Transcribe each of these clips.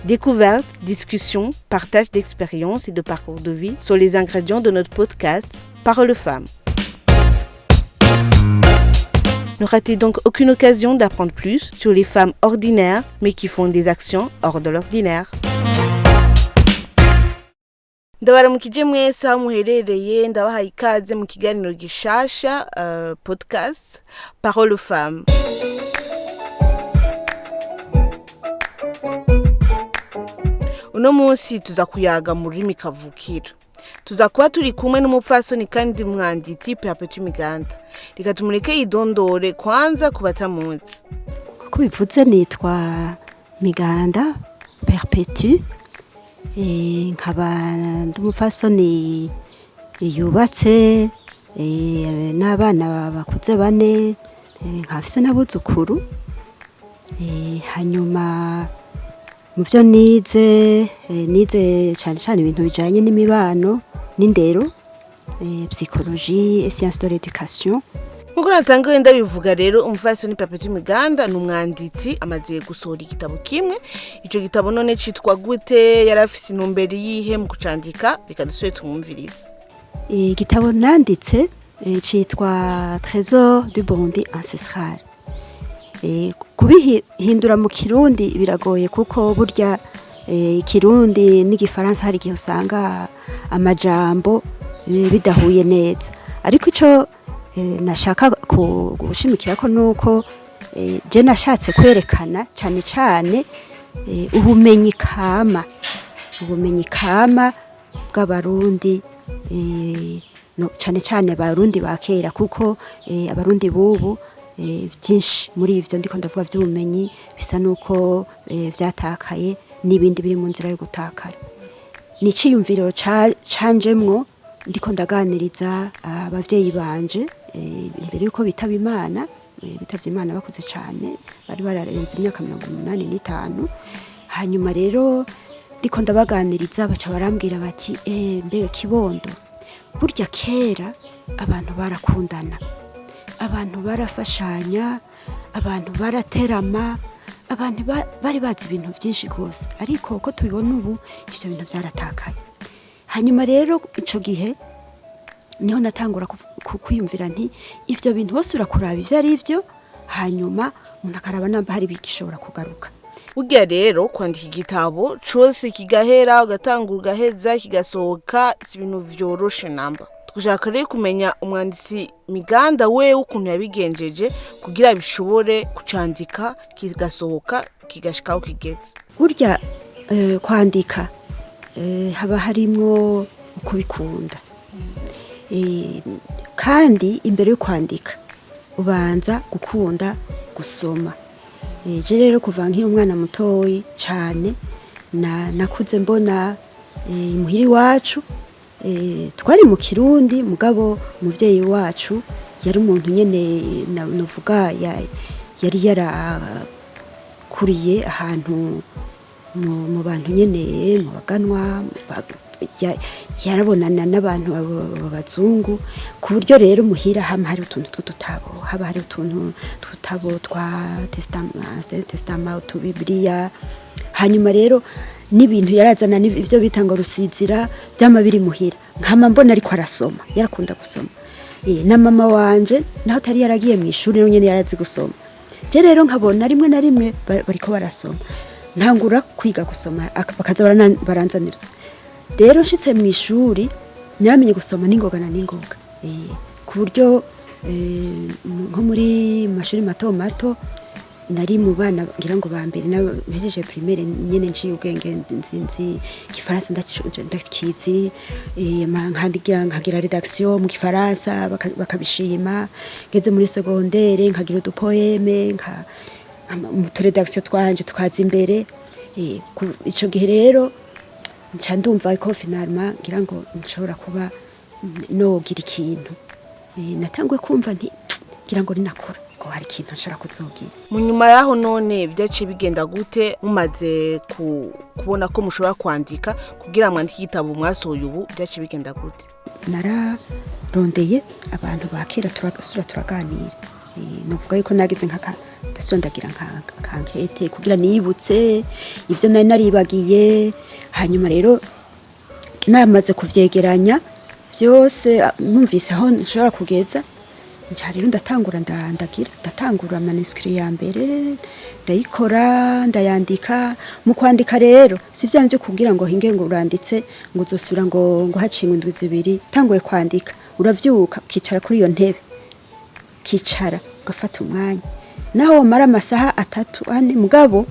Découvertes, discussions, partage d'expériences et de parcours de vie sont les ingrédients de notre podcast Parole Femmes. Ne ratez donc aucune occasion d'apprendre plus sur les femmes ordinaires, mais qui font des actions hors de l'ordinaire. Ndabaramukije mwese aho muherereye, ndabahaye ikaze mu kiganiro gishasha, podcast Parole Femme. Uno munsi tuza kuyaga mu rurimi kavukira. Tuza kuba turi kumwe n'umupfasoni kandi mwanditsi Perpétue Miganda. Reka tumureke yidondore kwanza ku batamuzi. Kuko bivuze, nitwa Miganda Perpétue, nkaba ndi umupfasoni yubatse, n'abana bakuze bane, nkaba mfise n'abuzukuru. Hanyuma mu vyo nize, nize cane cane ibintu bijanye n'imibano n'indero, psychologie et sciences de l'éducation. Nkuko natanguye ndabivuga rero, umupfasoni Perpétue Miganda ni umwanditsi, amaze gusohora igitabo kimwe. Ico gitabo none citwa gute? Yari afise intumbero yihe mu kucandika? Reka dusubire tumwumvirize. Igitabo nanditse citwa Trésor du Burundi ancestral. Kubihindura mu Kirundi biragoye, kuko burya Ikirundi n'Igifaransa hari igihe usanga amajambo bidahuye neza. Ariko ico nashaka gushimikirako nuko je nashatse kwerekana cane cane ubumenyi kama bw'Abarundi, no, cane cane Abarundi ba kera, kuko Abarundi bubu vyinshi muri ivyo ndiko ndavuga vy'ubumenyi bisa nuko vyatakaye, n'ibindi biri mu nzira yo gutakara. Ni iciyumviro canjemwo ndiko ndaganiriza abavyeyi banje imbere yuko bitaba Imana. Bitavye Imana bakuze cane, bari bararenze imyaka 85. Hanyuma rero ndiko ndabaganiriza, baca barambwira bati: "Mbega kibondo, burya kera abantu barakundana, abantu barafashanya, abantu baraterama, abantu bari bazi ibintu vyinshi rwose, ariko uko tubibona ubu ivyo bintu vyaratakaye." Hanyuma rero ico gihe niho natangura kwiyumvira nti ivyo bintu bose urakuraba ivyo ari vyo, hanyuma umuntu akaraba namba hari bigishobora kugaruka. Burya rero kwandika igitabo cose kigahera, ugatangura ugaheza kigasohoka, si ibintu vyoroshe namba. Dushaka rero kumenya umwanditsi Miganda wewe ukuntu yabigenjeje kugira bishobore kucandika kigasohoka, kigashika aho kigeze. Burya kwandika haba harimwo ukubikunda, kandi imbere yo kwandika ubanza gukunda gusoma. Je rero kuva nkiri umwana mutoyi cane nakuze mbona imuhira iwacu, twari mu Kirundi, mugabo umuvyeyi wacu yari umuntu nyene novuga yari yarakuriye ahantu mu bantu nyene, mu baganwa, yarabonana n'abantu b'abazungu, ku buryo rero muhira hama hari utuntu tw'udutabo, haba hari utuntu tw'udutabo twa Testament, utubibiliya. Hanyuma rero n'ibintu yarazana ivyo bita ngo rusizira vyama biri muhira, nkama mbona ariko arasoma, yarakunda gusoma. Na mama wanje naho atari yaragiye mu ishuri, nawe nyene yarazi gusoma. Je rero nkabona rimwe na rimwe bariko barasoma, ntangura kwiga gusoma, bakaza baranzanira. Rero nshitse mu ishuri naramenye gusoma n'ingoga na n'ingoga, ku buryo nko muri mashuri mato mato nari mu bana ngira ngo ba mbere mpejeje primaire nyene nciye ubwenge, nzi Igifaransa ndakizi, nkandigira, nkagira rédaction mu Gifaransa bakabishima. Ngeze muri secondaire nkagira udupoème, nka mu turédaction twanje tukaza imbere. Ico gihe rero nca ndumva ko finalement ngira ngo nshobora kuba nogira ikintu. Natanguye kumva nti ngira ngo ninakura ko hari ikintu nshobora kuzogira. Mu nyuma yaho none byaciye bigenda gute, mumaze kubona ko mushobora kwandika, kugira mwandike igitabo mwasohoye ubu, byaciye bigenda gute? Nararondeye abantu ba kera, turasura turaganira. Novuga yuko nagize nk'aka ndasondagira nka enquête kugira nibutse ivyo nari naribagiye. Hanyuma rero namaze kuvyegeranya vyose, numvise aho nshobora kugeza, nca rero ndatangura, ndagira ndatangura manuscrit ya mbere, ndayikora, ndayandika. Mu kwandika rero si vya vyo kugira ngo hinge ngo uranditse, ngo uzosubira ngo haciye indwi 2. Tanguye kwandika, uravyuka ukicara kuri iyo ntebe, ukicara ugafata umwanya, naho wamara amasaha 3, 4, mugabo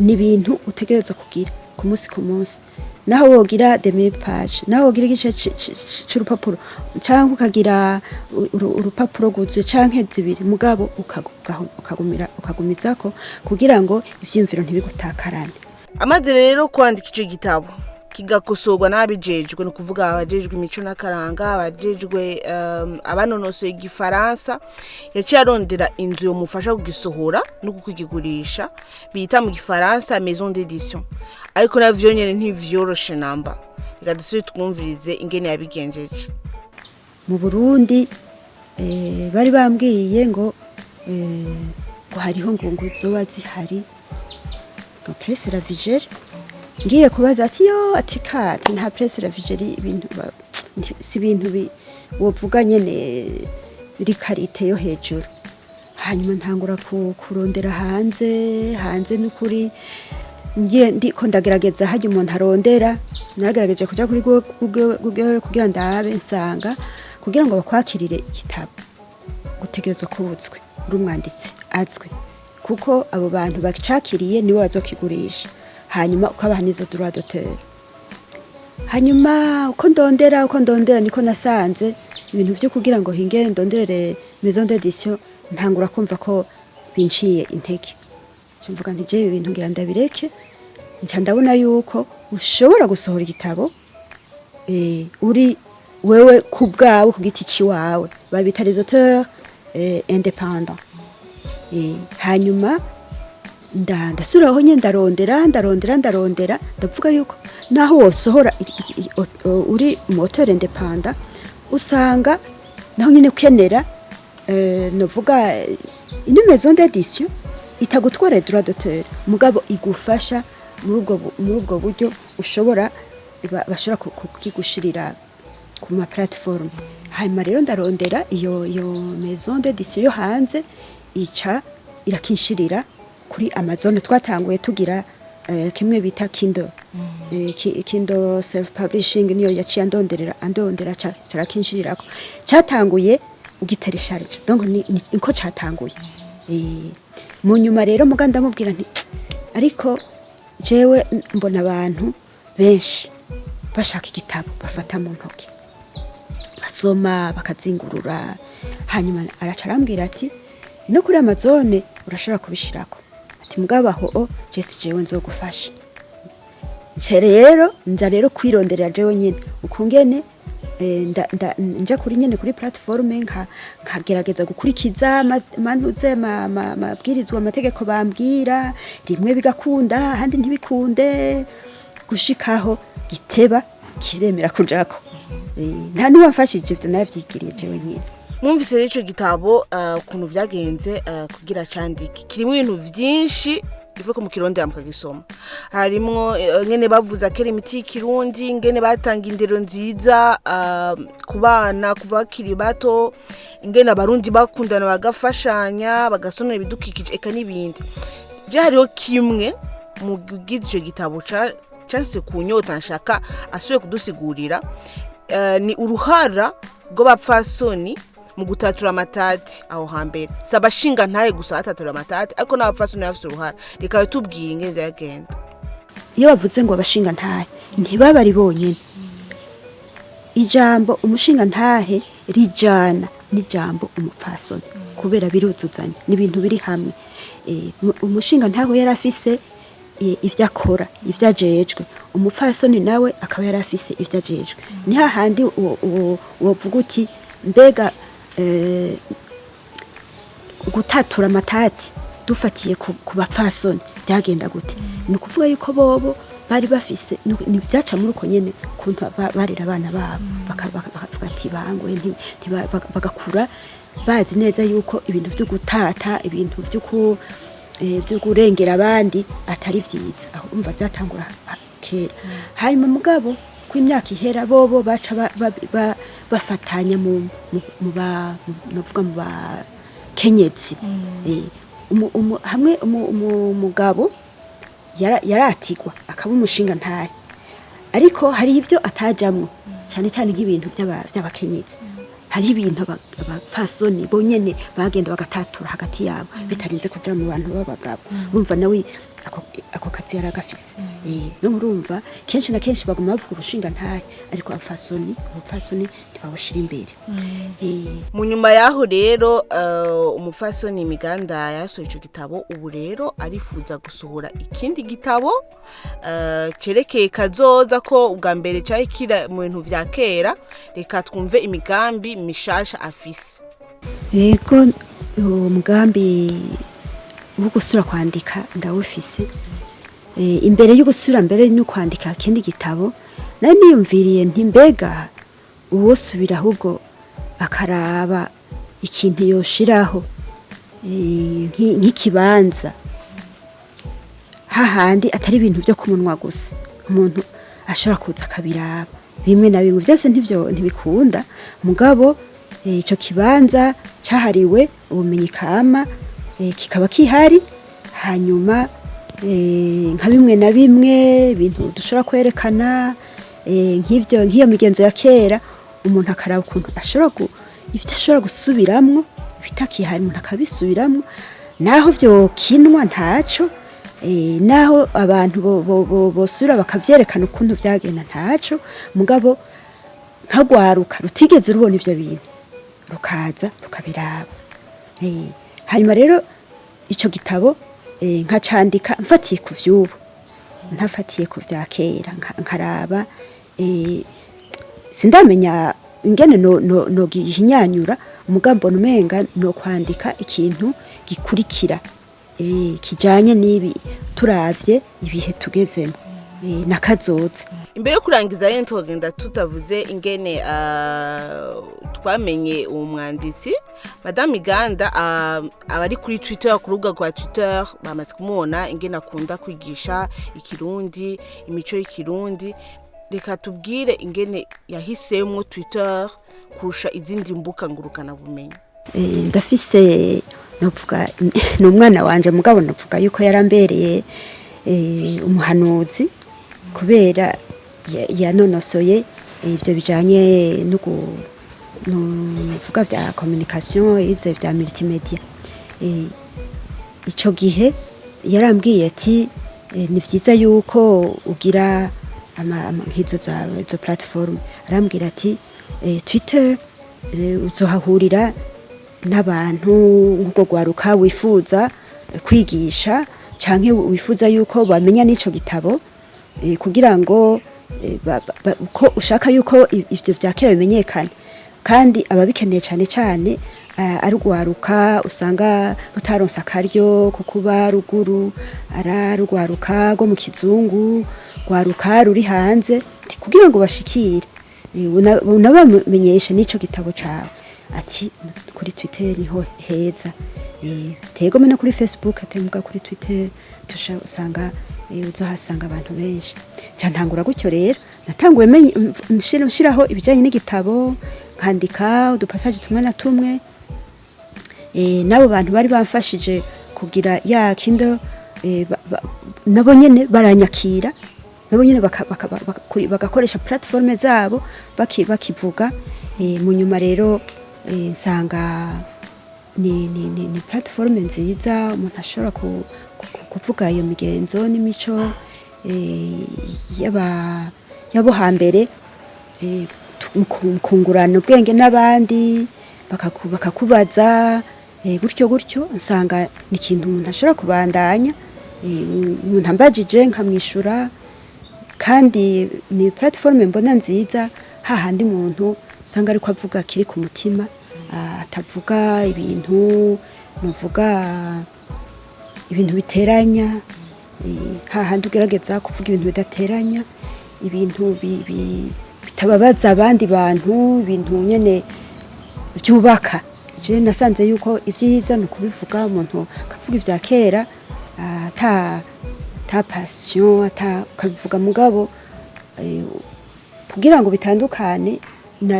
ni ibintu utegerezwa kugira ku munsi ku munsi, naho wogira demi page, naho wogira igice c'urupapuro, canke ukagira urupapuro rwuzuye canke zibiri, mugabo ukagumizako kugira ngo ivyiyumviro ntibigutakarane. Amaze rero kwandika ico gitabo, kigakosorwa n'ababijejwe, ni ukuvuga abajejwe imico n'akaranga, abajejwe abanonosoye igifaransa, yaciye arondera inzu yomufasha kugisohora no kukigurisha, bita mu gifaransa maison d'édition. Ariko navyo nyene ntivyoroshe namba. Reka dusubire twumvirize ingene yabigenjeje. Mu Burundi bari bambwiye ngo hariho ngo zoba zihari, ngo Presse Lavigere. Ngiye kubaza, ati yo, ati kati nta Presse Lavigere, ibintu si ibintu wovuga nyene biri qualité yo hejuru. Hanyuma ntangura kurondera hanze. Hanze n'ukuri ngiye ndiko ndagerageza, harya umuntu arondera, nagerageje kuja kuri Google kugira ndabe, nsanga kugira ngo bakwakirire igitabo gutegerezwa kuba uzwi, uri umwanditsi azwi, kuko abo bantu bacakiriye nibo bazokigurisha, hanyuma ukabaha n'izo droit d'auteur. Hanyuma uko ndondera niko nasanze ibintu vyo kugira ngo hinge ndonderere maison d'édition, ntangura kumva ko binciye intege. Nca mvuga nti jewe ibintu ngira ndabireke. Nca ndabona yuko ushobora gusohora igitabo uri wewe ku bwawe, ku giti ciwawe, babita les auteurs indépendants. Hanyuma ndasubiraho nyine, ndarondera, ndarondera, ndarondera, ndavuga yuko naho wosohora uri mu auteur indépendant, usanga naho nyine ukenera novuga une maison d'édition itagutwara droit d'auteur, mugabo igufasha muri ubwo buryo ushobora bashobora kukigushirira ku ma plateforme. Hanyuma rero ndarondera iyo maison d'édition yo hanze, ica irakinshirira kuri Amazon. Twatanguye tugira kimwe bita Kindle, Kindle self publishing, niyo yaciye andonderera, andondera carakinshirirako. Catanguye ugiteresharije, donc niko catanguye. Mu nyuma rero muga ndamubwira nti ariko jewe mbona abantu benshi bashaka igitabo bafata mu ntoki, basoma, bakazingurura. Hanyuma araca arambwira ati no kuri Amazon urashobora kubishirako, ati mugabo aho o jesi jewe nzogufasha. Nce rero nza rero kwironderera jewe nyene ukungene nja kuri nyene kuri plateforme, nkagerageza gukurikiza mantuze mabwirizwa, amategeko bambwira, rimwe bigakunda, ahandi ntibikunde, gushikaho giteba kiremera kujako. Nta n'uwamfashije, ivyo naravyigiriye jewe nyene. Mwumvise rero ico gitabo ukuntu vyagenze kugira candike. Kirimo ibintu vyinshi ivuye ko mukirondera mukagisoma. Harimwo ngene bavuza kera imiti y'ikirundi, ngene batanga indero nziza ku bana kuva bakiri bato, ingene abarundi bakundana, bagafashanya, bagasonera ibidukikije, eka n'ibindi. Je hariho kimwe mu gize ico gitabo canse ku nyota, nshaka asubiye kudusigurira, ni uruhara rw'abapfasoni mu gutatura amatati aho hambere. Si abashinga ntaye gusa batatura amatati, ariko n'abapfasoni bafite uruhara. Reka tubwire ingene vyagenda. Iyo bavuze ngo abashinga ntahe, ntibaba ari bonyene. Ijambo umushinga ntahe rijana n'ijambo umupfasoni, kubera biruzuzanya, ni ibintu biri hamwe. Umushinga ntahe yari afise ivyo akora, ivyo ajejwe, umupfasoni nawe akaba yari afise ivyo ajejwe. Ni hahandi wovuga uti mbega gutatura amatati dufatiye ku bapfasoni vyagenda gute? Ni ukuvuga yuko bobo bari bafise ni vyaca muri uko nyene kuntu barera abana babo, bakavuga ati bangwe bagakura. Bazi neza yuko ibintu vyo gutata, ibintu vyo kurengera abandi atari vyiza. Aho umva vyatangura kera. Hanyuma mugabo ko imyaka ihera, bobo baca bafatanya mu ba novuga mu bakenyezi. Hamwe umugabo yaratigwa akaba umushinga ntahe, ariko hari ibyo atajamwo, cyane cyane nk'ibintu vy'abakenyezi. Hari ibintu abapfasoni bonyene bagenda bagatatura hagati yabo bitarinze kuja mu bantu b'abagabo. Urumva nawe ako kazi yaragafise. No urumva kenshi na kenshi baguma bavuga ubushinga ntahe, ariko abapfasoni ntibabushira imbere. Mu nyuma y'aho rero, umupfasoni Miganda yasohoye ico gitabo. Ubu rero arifuza gusohora ikindi gitabo cerekeye kazoza, ko ubwa mbere cari kira mu bintu vya kera. Reka twumve imigambi mishasha afise. Yego, uwo mugambi wo gusubira kwandika ndawufise. Imbere yo gusubira mbere no kwandika ikindi gitabo, nari niyumviriye nti: mbega uwosubira ahubwo akaraba ikintu yoshiraho, nk'ikibanza hahandi atari ibintu byo ku munwa gusa, umuntu ashobora kuza akabiraba bimwe na bimwe. Byose ntivyo ntibikunda, mugabo ico kibanza cahariwe ubumenyi kama kikaba kihari. Hanyuma nka bimwe na bimwe ibintu dushobora kwerekana, nk'ivyo, nk'iyo migenzo ya kera, umuntu akaraba ukuntu ashobora ivyo ashobora gusubiramwo bitakihari, umuntu akabisubiramwo, naho vyokinwa ntaco, naho abantu bosubira bakavyerekana ukuntu vyagenda ntaco, mugabo nkagwaruka rutigeze rubona ivyo bintu rukaza rukabiraba. Hanyuma rero ico gitabo nkacandika mfatiye ku vy'ubu, ntafatiye ku vya kera, nkaraba sindamenya ingene no gihinyanyura umugambo, umenga no kwandika ikintu gikurikira kijanye n'ibi, turavye ibihe tugezemo nakazoza. Imbere yo kurangiza rero, tukagenda tutavuze ingene twamenye uwo mwanditsi Madame Miganda. Abari kuri Twitter, ku rubuga rwa Twitter, bamaze kumubona ingene akunda kwigisha Ikirundi, imico y'Ikirundi. Reka tubwire ingene yahisemwo Twitter kurusha izindi mbuga ngurukanabumenyi. Ndafise, novuga ni umwana wanje, mugabo novuga yuko yarambereye umuhanuzi, kubera yanonosoye ivyo bijanye no novuga vya communication, yize vya multimedia. Ico gihe yarambwiye ati: ni vyiza yuko ugira nk'izo za izo platform. Arambwira ati: Twitter uzohahurira n'abantu nk'ubwo rwaruka wifuza kwigisha canke wifuza yuko bamenya n'ico gitabo, kugira ngo uko ushaka yuko ivyo vya kera bimenyekana, kandi ababikeneye cane cane ari urwaruka usanga rutaronse akaryo ko kuba ruguru, ari urwaruka rwo mu kizungu, rwaruka ruri hanze, ati kugira ngo bashikire unabamenyeshe n'ico gitabo cawe, ati kuri Twitter niho heza. Tegome no kuri Facebook, atemuga kuri Twitter tusha usanga uzohasanga abantu benshi. Nca ntangura gutyo rero, natanguye nshiraho ibijanye n'igitabo, nkandika udupasaje tumwe na tumwe. N'abo bantu bari bamfashije kugira ya Kindle, nabo nyene baranyakira, nabo nyene bagakoresha platform zabo bakivuga. Mu nyuma rero nsanga ni platform nziza umuntu ashobora kuvuga iyo migenzo n'imico y'abo hambere, mu kungurana ubwenge n'abandi, bakakubaza, gutyo gutyo. Nsanga ni ikintu umuntu ashobora kubandanya, umuntu ambajije nkamwishura, kandi ni platform mbona nziza, hahandi umuntu usanga ariko avuga kiri ku mutima, atavuga ibintu nuvuga ibintu biteranya, hahandi ugerageza kuvuga ibintu bidateranya, ibintu bitababaza abandi bantu, ibintu nyene byubaka. Je nasanze yuko ivyiza ni ukubivuga, umuntu akavuga ivya kera ata ta passion, ata ukabivuga, mugabo kugira ngo bitandukane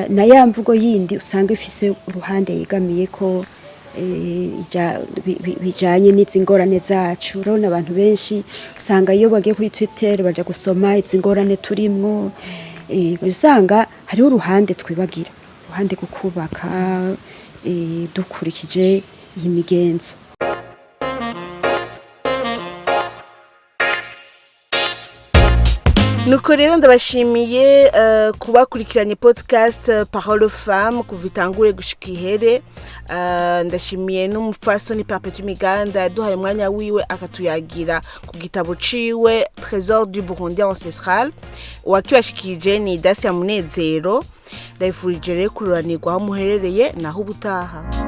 na ya mvugo yindi usanga ifise uruhande yegamiye ko bijanye n'izi ngorane zacu. Urabona abantu benshi usanga iyo bagiye kuri Twitter baja gusoma izi ngorane turimwo, usanga hariho uruhande twibagira, uruhande rwo kubaka dukurikije iyi migenzo. Nuko rero ndabashimiye kubakurikiranye podcast Parole Femme kuva itangure gushika ihere. Ndashimiye n'umupfasoni Perpétue Miganda yaduhaye umwanya wiwe akatuyagira ku gitabo ciwe Trésor du Burundi ancestral. Uwakibashikirije ni Dacia Munezero. Ndabifurije rero kururanirwa aho muherereye, naho ubutaha.